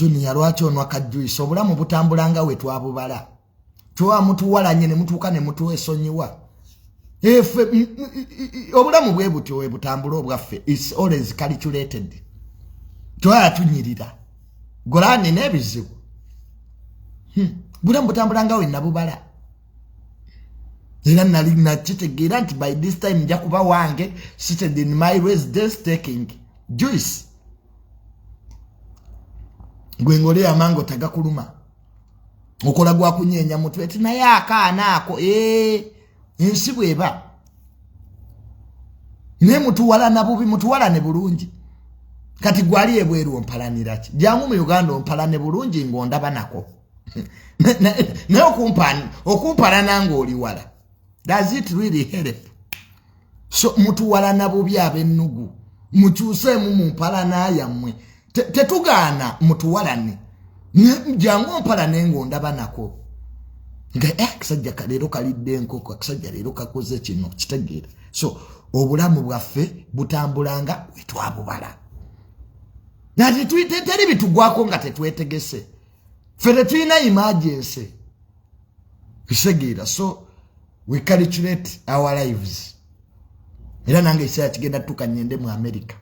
Junior, lwaki onwa ka juice? Obulamu butambula nga we twabubala. Tuwa mutuwalanye ne mutuuka ne mutwesonyiwa. Efe obulamu bwe butyo we butambula obwaffe is always calculated. Twala tunyirira. Golani n'ebizibu. Bulamu butambula nga we nabubala. Era nali nakitegeera nti by this time nja kuba wange seated in my residence taking juice. Gwe ngole amango tagakuluma. Okola gwa kunyeenya mutwe eti naye akaana ako ensi bweba. Naye mutuwalana bubi, mutuwalane bulungi. Kati gwali ebweru ompalanira ki? Jangu mu Uganda ompalane bulungi ng'ondaba nako. Naye okumpalana ng'oli wala, does it really help? So mutuwalana bubi ab'ennugu, mukyuseemu mu mpalana yammwe. Tetugaana mutuwalane, jangu ompalane ng'ondaba nako. Nga akasajja leero kalidde enkoko, akasajja leero kakoze kino, kitegeera. So obulamu bwaffe butambulanga wetwabubala. Teri bitugwako nga tetwetegese. Ffe tetulina emergency, kitegeera. So we calculate our lives. Era nange ekiseera kigenda tutuuka nyende mu America.